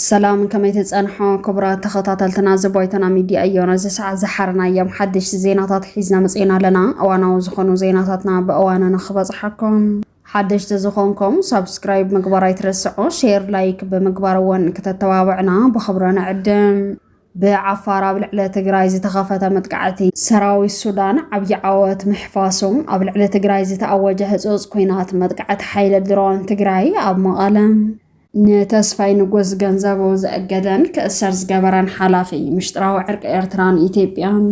ሰላም፣ ከመይ ትጸንሖ ክቡራት ተኸታተልትና? እዚ ባይቶና ሚድያ እዮ። ነዚ ሰዓት ዝሓርናዮም ሓደሽቲ ዜናታት ሒዝና መጺእና ኣለና። እዋናዊ ዝኾኑ ዜናታትና ብእዋኑ ንኽበጽሓኩም ሓደሽቲ ዝኾንኩም ሳብስክራይብ ምግባር ኣይትረስዑ። ሼር፣ ላይክ ብምግባር እውን ክተተባብዕና ብኽብሪ ንዕድም። ብዓፋር ኣብ ልዕሊ ትግራይ ዝተኸፈተ መጥቃዕቲ። ሰራዊት ሱዳን ዓብዪ ዓወት ምሕፋሱ። ኣብ ልዕሊ ትግራይ ዝተኣወጀ ህጹጽ ኲናት። መጥቃዕቲ ሓይሊ ድሮን ትግራይ ኣብ መቐለ። ንተስፋይ ንጉስ ገንዘቡ ዘእገደን ክእሰር ዝገበረን ሓላፊ ምሽጥራዊ ዕርቂ ኤርትራን ኢትዮጵያን።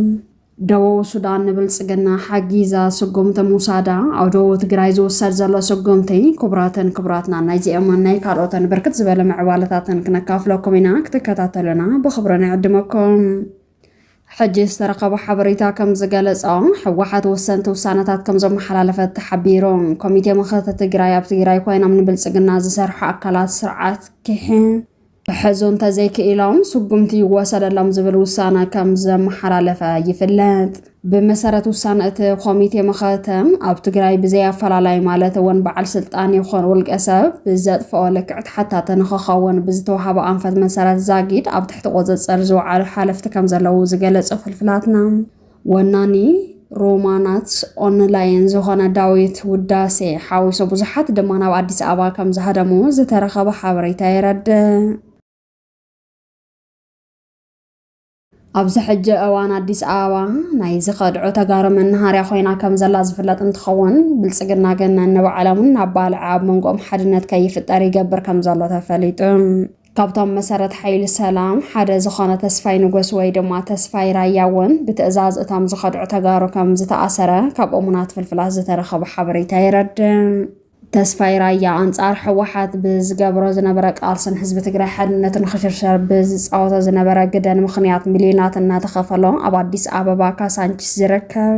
ደቡብ ሱዳን ንብልጽግና ሓጊዛ ስጉምቲ ምውሳዳ። ኣብ ደቡብ ትግራይ ዝውሰድ ዘሎ ስጉምቲ። ክቡራትን ክቡራትና፣ ናይዚኦምን ናይ ካልኦትን ብርክት ዝበለ ምዕባለታትን ክነካፍለኩም ኢና። ክትከታተሉና ብኽብሪ ንዕድመኩም። ሕጂ ዝተረኸበ ሓበሬታ ከም ዝገለጾ፣ ህወሓት ወሰንቲ ውሳነታት ከም ዘመሓላለፈት ተሓቢሩ። ኮሚቴ መኸተ ትግራይ ኣብ ትግራይ ኮይኖም ንብልጽግና ዝሰርሑ ኣካላት ስርዓት ክሕ ክሕዙ እንተዘይክኢሎም ስጉምቲ ይወሰደሎም ዝብል ውሳነ ከም ዘመሓላለፈ ይፍለጥ። ብመሰረት ውሳነ እቲ ኮሚቴ መኸተ፣ ኣብ ትግራይ ብዘይ ኣፈላላይ ማለት እውን በዓል ስልጣን ይኹን ውልቀ ሰብ ብዘጥፍኦ ልክዕ ተሓታቲ ንኽኸውን ብዝተዋሃበ ኣንፈት መሰረት ዛጊድ ኣብ ትሕቲ ቁፅፅር ዝወዓሉ ሓለፍቲ ከም ዘለዉ ዝገለጹ ፍልፍላትና፣ ወናኒ ሮማናት ኦንላይን ዝኾነ ዳዊት ውዳሴ ሓዊሱ ብዙሓት ድማ ናብ ኣዲስ ኣበባ ከም ዝሃደሙ ዝተረኸበ ሓበሬታ የረድእ። ኣብዚ ሕጂ እዋን ኣዲስ ኣበባ ናይ ዝኸድዑ ተጋሩ መናሃርያ ኮይና ከም ዘላ ዝፍለጥ እንትኸውን፣ ብልጽግና ግን ንባዕሎምን ናብ ባልዓ ኣብ መንጎኦም ሓድነት ከይፍጠር ይገብር ከም ዘሎ ተፈሊጡ። ካብቶም መሰረት ሓይሊ ሰላም ሓደ ዝኾነ ተስፋይ ንጉስ ወይ ድማ ተስፋይ ራያ እውን ብትእዛዝ እቶም ዝኸድዑ ተጋሩ ከም ዝተኣሰረ ካብ እሙናት ፍልፍላት ዝተረኸበ ሓበሬታ የረድእ። ተስፋይ ራያ ኣንጻር ህወሓት ብዝገብሮ ዝነበረ ቃልስን ህዝቢ ትግራይ ሓድነቱ ንኽሽርሸር ብዝጻወቶ ዝነበረ ግደን ምኽንያት ሚልዮናት እናተኸፈሎ ኣብ ኣዲስ ኣበባ ካሳንቺስ ዝርከብ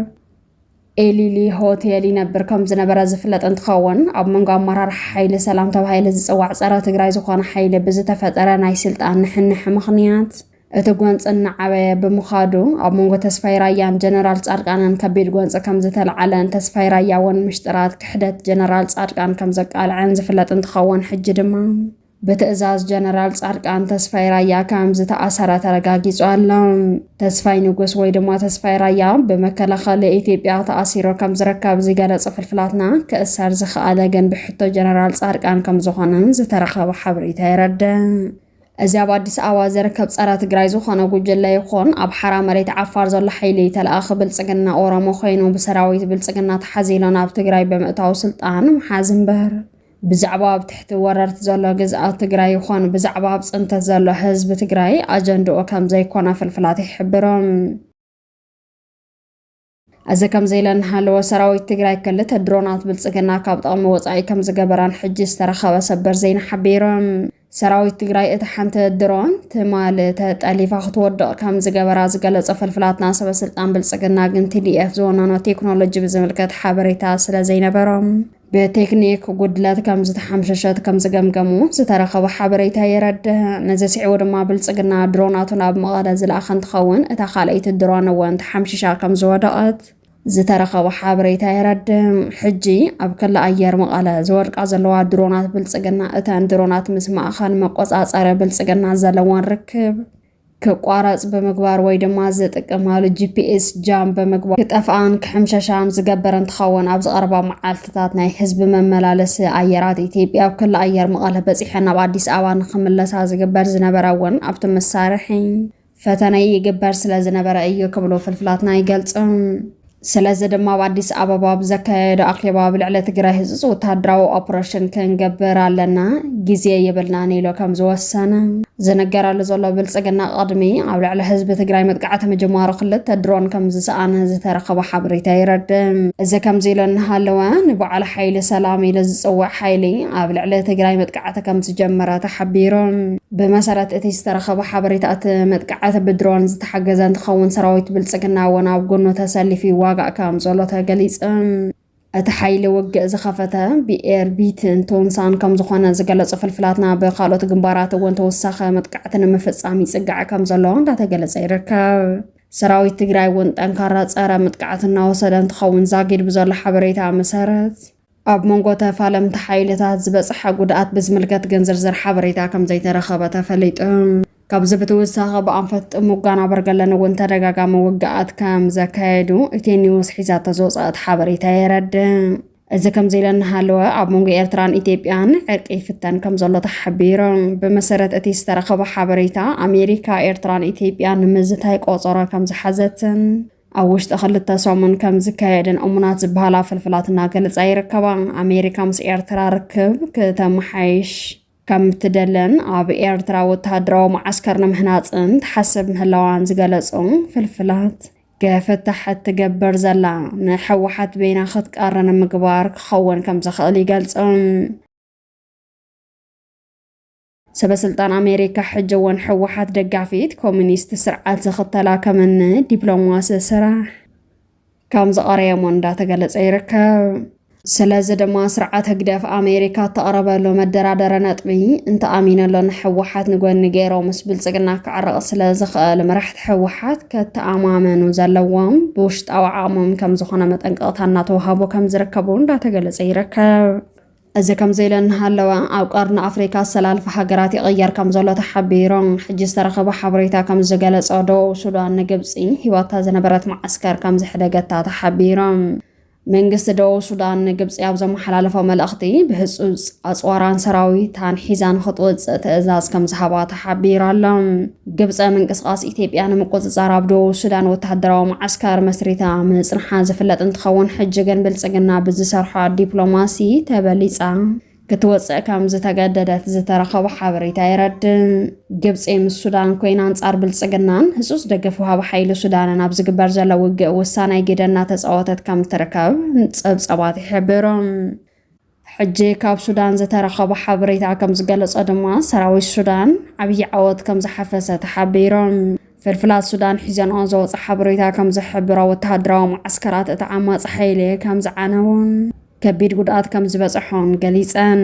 ኤሊሊ ሆቴል ይነብር ከም ዝነበረ ዝፍለጥ እንትኸውን፣ ኣብ መንጎ ኣመራርሓ ሓይሊ ሰላም ተባሂሉ ዝጽዋዕ ጸረ ትግራይ ዝኾነ ሓይሊ ብዝተፈጠረ ናይ ስልጣን ንሕንሕ ምኽንያት እቲ ጎንፂ እናዓበየ ብምኻዱ፣ ኣብ መንጎ ተስፋይ ራያን ጀነራል ጻድቃንን ከቢድ ጎንፂ ከም ዝተልዓለን ተስፋይ ራያ እውን ምሽጥራት ክሕደት ጀነራል ጻድቃን ከም ዘቃልዐን ዝፍለጥ እንትኸውን፣ ሕጂ ድማ ብትእዛዝ ጀነራል ጻድቃን ተስፋይ ራያ ከም ዝተኣሰረ ተረጋጊጹ ኣሎ። ተስፋይ ንጉስ ወይ ድማ ተስፋይ ራያ ብመከላኸሊ ኢትዮጵያ ተኣሲሩ ከም ዝርከብ ዝገለጹ ፍልፍላትና፣ ክእሰር ዝኸኣለ ግን ብሕቶ ጀነራል ጻድቃን ከም ዝኾነ ዝተረኸበ ሓበሬታ የረድእ። እዚ ኣብ ኣዲስ ኣበባ ዝርከብ ጸረ ትግራይ ዝኾነ ጉጅለ ይኹን ኣብ ሓራ መሬት ዓፋር ዘሎ ሓይሊ ተለኣኺ ብልጽግና ኦሮሞ ኮይኑ ብሰራዊት ብልጽግና ተሓዚሉ ናብ ትግራይ ብምእታው ስልጣን ምሓዝ እምበር፣ ብዛዕባ ኣብ ትሕቲ ወረርቲ ዘሎ ግዝኣት ትግራይ ይኹን ብዛዕባ ኣብ ጽንተት ዘሎ ህዝቢ ትግራይ ኣጀንድኡ ከም ዘይኮነ ፍልፍላት ይሕብሩ። እዚ ከምዚ ኢለ እናሃለወ፣ ሰራዊት ትግራይ ክልተ ድሮናት ብልጽግና ካብ ጥቕሚ ወጻኢ ከም ዝገበራን ሕጂ ዝተረኸበ ሰበር ዜና ሓቢሩ። ሰራዊት ትግራይ እታ ሓንቲ ድሮን ትማሊ ተጠሊፋ ክትወድቕ ከም ዝገበራ ዝገለጸ ፍልፍላትና፣ ሰበ ስልጣን ብልጽግና ግን ቲ ዲ ኤፍ ዝወነኖ ቴክኖሎጂ ብዝምልከት ሓበሬታ ስለ ዘይነበሮም፣ ብቴክኒክ ጉድለት ከም ዝተሓምሸሸት ከም ዝገምገሙ ዝተረኸበ ሓበሬታ የረድእ። ነዚ ስዒቡ ድማ ብልጽግና ድሮናቱ ናብ መቐለ ዝለኣኸ እንትኸውን፣ እታ ካልኣይቲ ድሮን እውን ተሓምሺሻ ከም ዝወደቐት ዝተረኸበ ሓበሬታ የረድእ። ሕጂ ኣብ ክሊ ኣየር መቐለ ዝወድቃ ዘለዋ ድሮናት ብልጽግና፣ እተን ድሮናት ምስ ማእኸል መቆጻጸሪ ብልጽግና ዘለወን ርክብ ክቋረጽ ብምግባር ወይ ድማ ዝጥቀማሉ ጂ ፒ ኤስ ጃም ብምግባር ክጠፍኣን ክሕምሸሻን ዝገበር እንትኸውን፣ ኣብዚ ቀረባ መዓልትታት ናይ ህዝቢ መመላለሲ ኣየራት ኢትዮጵያ ኣብ ክሊ ኣየር መቐለ በጺሐን ናብ ኣዲስ ኣበባ ንክምለሳ ዝግበር ዝነበረ እውን ኣብቲ መሳርሒ ፈተነ ይግበር ስለ ዝነበረ እዩ ክብሉ ፍልፍላትና ይገልጹ። ስለዚ ድማ ኣብ ኣዲስ ኣበባ ኣብ ዘካየዶ ኣኼባ ኣብ ልዕሊ ትግራይ ህጹጽ ወተሃደራዊ ኦፕሬሽን ክንገብር ኣለና፣ ግዜ የብልናን ኢሉ ከም ዝወሰነ ዝንገረሉ ዘሎ ብልጽግና፣ ቅድሚ ኣብ ልዕሊ ህዝቢ ትግራይ መጥቃዕቲ ምጅማሩ ክልተ ድሮን ከም ዝሰኣነ ዝተረኸበ ሓበሬታ የረድእ። እዚ ከምዚ ኢሉ እናሃለወ፣ ንበዓል ሓይሊ ሰላም ኢሉ ዝጽውዕ ሓይሊ ኣብ ልዕሊ ትግራይ መጥቃዕቲ ከም ዝጀመረ ተሓቢሩ። ብመሰረት እቲ ዝተረኸበ ሓበሬታ፣ እቲ መጥቃዕቲ ብድሮን ዝተሓገዘ እንትኸውን፣ ሰራዊት ብልጽግና እውን ኣብ ጎኑ ተሰሊፉ ይዋጋእ ከም ዘሎ ተገሊጹ። እቲ ሓይሊ ውግእ ዝኸፈተ ብኤርቢትን ቶንሳን ከም ዝኾነ ዝገለጹ ፍልፍላትና፣ ብካልኦት ግንባራት እውን ተወሳኺ መጥቃዕቲ ንምፍጻም ይጽጋዕ ከም ዘሎ እንዳተገለጸ ይርከብ። ሰራዊት ትግራይ እውን ጠንካራ ጸረ መጥቃዕቲ እናወሰደ እንትኸውን፣ ዛጊድ ብዘሎ ሓበሬታ መሰረት፣ ኣብ መንጎ ተፋለምቲ ሓይልታት ዝበፅሐ ጉድኣት ብዝምልከት ግን ዝርዝር ሓበሬታ ከም ዘይተረኸበ ተፈሊጡ። ካብዚ ብተወሳኺ ብኣንፈት ጥሙጋን ኣበርገለን እውን ተደጋጋሚ ውግኣት ከም ዘካየዱ እቲ ኒውስ ሒዛቶ ዝወፀአት ሓበሬታ የረድእ። እዚ ከምዚ ኢለ እናሃለወ ኣብ መንጎ ኤርትራን ኢትዮጵያን ዕርቂ ይፍተን ከም ዘሎ ተሓቢሩ። ብመሰረት እቲ ዝተረኸበ ሓበሬታ ኣሜሪካ ኤርትራን ኢትዮጵያን ንምዝታይ ቆፀሮ ከም ዝሓዘትን ኣብ ውሽጢ ክልተ ሰሙን ከም ዝካየድን እሙናት ዝበሃላ ፍልፍላት እናገለፃ ይርከባ። ኣሜሪካ ምስ ኤርትራ ርክብ ክተመሓይሽ ከም እትደልን ኣብ ኤርትራ ወተሃደራዊ መዓስከር ንምህናፅን ትሓስብ ምህላዋን ዝገለፁ ፍልፍላት፣ ክፍታሕ እትገብር ዘላ ንሕወሓት በይና ክትቃረ ንምግባር ክኸውን ከም ዝኽእል ይገልፁ። ሰበ ስልጣን ኣሜሪካ ሕጂ እውን ሕወሓት ደጋፊት ኮሚኒስት ስርዓት ዝኽተላ ከምኒ ዲፕሎማሲ ስራሕ ከም ዝቐረየሞ እንዳተገለጸ ይርከብ። ስለዚ ድማ ስርዓት ህግደፍ ኣሜሪካ እተቕረበሉ መደራደሪ ነጥቢ እንተኣሚነሉ ንሕወሓት ንጎኒ ገይሩ ምስ ብልጽግና ክዕረቕ ስለ ዝኽእል መራሕቲ ሕወሓት ከተኣማመኑ ዘለዎም ብውሽጣዊ ዓቕሞም ከም ዝኾነ መጠንቀቕታ እናተዋሃቦ ከም ዝርከቡ እንዳተገለጸ ይርከብ። እዚ ከምዚ ኢለ እናሃለወ ኣብ ቀርኒ ኣፍሪካ ኣሰላልፋ ሃገራት ይቕየር ከም ዘሎ ተሓቢሩ። ሕጂ ዝተረኸበ ሓበሬታ ከም ዝገለጾ ደቡብ ሱዳን ንግብፂ ሂባታ ዝነበረት መዓስከር ከም ዘሕደገታ ተሓቢሩ። መንግስቲ ደቡብ ሱዳን ንግብፂ ኣብ ዘመሓላለፎ መልእኽቲ ብህፁፅ ኣፅዋራን ሰራዊታን ሒዛ ንክትወፅእ ትእዛዝ ከም ዝሃባ ተሓቢሩ ኣሎ። ግብፂ ምንቅስቃስ ኢትዮጵያ ንምቁፅፃር ኣብ ደቡብ ሱዳን ወተሃደራዊ መዓስከር መስሪታ ምፅንሓ ዝፍለጥ እንትኸውን ሕጂ ግን ብልፅግና ብዝሰርሖ ዲፕሎማሲ ተበሊፃ ክትወፅእ ከም ዝተገደደት ዝተረኸበ ሓበሬታ የረድእ። ግብፂ ምስ ሱዳን ኮይና ኣንፃር ብልፅግናን ህፁፅ ደገፍ ወሃቢ ሓይሊ ሱዳንን ኣብ ዝግበር ዘሎ ውግእ ውሳናይ ግደ እናተፃወተት ከም ትርከብ ፀብፀባት ይሕብሩ። ሕጂ ካብ ሱዳን ዝተረኸበ ሓበሬታ ከም ዝገለጾ ድማ ሰራዊት ሱዳን ዓብዪ ዓወት ከም ዝሓፈሰ ተሓቢሩ። ፍልፍላት ሱዳን ሒዘንኦ ዝወፀ ሓበሬታ ከም ዝሕብሮ ወተሃደራዊ መዓስከራት እቲ ዓማፂ ሓይሊ ከም ዝዓነውን ከቢድ ጉድኣት ከም ዝበፅሖን ገሊፀን።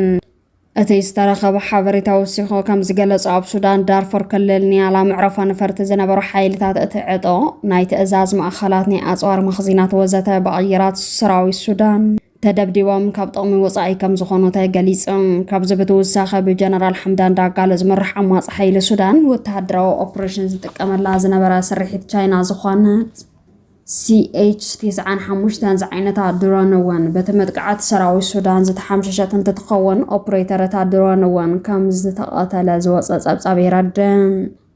እቲ ዝተረኸበ ሓበሬታ ወሲኹ ከም ዝገለጾ ኣብ ሱዳን ዳርፎር ክልል ኒያላ መዕረፎ ነፈርቲ ዝነበሩ ሓይልታት እቲ ዕጦ ናይ ትእዛዝ ማእኸላት ናይ ኣፅዋር መኽዚናት ወዘተ ብኣየራት ሰራዊት ሱዳን ተደብዲቦም ካብ ጥቕሚ ወፃኢ ከም ዝኾኑ ተገሊፁ። ካብዚ ብትውሳኸ ብጀነራል ሓምዳን ዳጋሎ ዝምራሕ ዓማፂ ሓይሊ ሱዳን ወተሃደራዊ ኦፕሬሽን ዝጥቀመላ ዝነበረ ስርሒት ቻይና ዝኾነት ሲኤች ትስዓን ሓሙሽተን ዝዓይነታ ድሮን እውን በቲ መጥቃዕቲ ሰራዊት ሱዳን ዝተሓምሸሸት እንትትኸውን ኦፕሬተር እታ ድሮን እውን ከም ዝተቐተለ ዝወፀ ፀብፃብ የረድእ።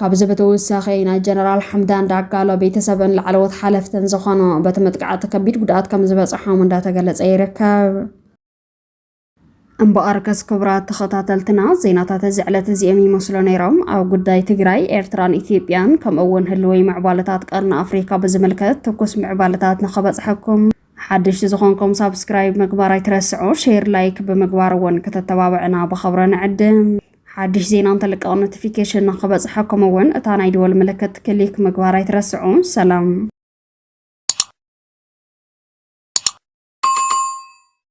ካብዚ ብተወሳኺ ናይ ጀነራል ሓምዳን ዳጋሎ ቤተሰብን ላዕለዎት ሓለፍትን ዝኾኑ በቲ መጥቃዕቲ ከቢድ ጉድኣት ከም ዝበፅሖም እንዳተገለፀ ይርከብ። እምበኣርከስ ክቡራት ተኸታተልትና ዜናታት እዚ ዕለት እዚኦም ይመስሉ ነይሮም። ኣብ ጉዳይ ትግራይ፣ ኤርትራን ኢትዮጵያን ከምኡ እውን ህልወይ ምዕባለታት ቀርኒ ኣፍሪካ ብዝምልከት ትኩስ ምዕባለታት ንኸበፅሐኩም ሓድሽ ዝኾንኩም ሳብስክራይብ ምግባር ኣይትረስዑ። ሼር፣ ላይክ ብምግባር እውን ከተተባብዕና ብኸብረ ንዕድም። ሓድሽ ዜና እንተለቀቕ ኖቲፊኬሽን ንኸበፅሐኩም እውን እታ ናይ ደወል ምልክት ክሊክ ምግባር ኣይትረስዑ። ሰላም።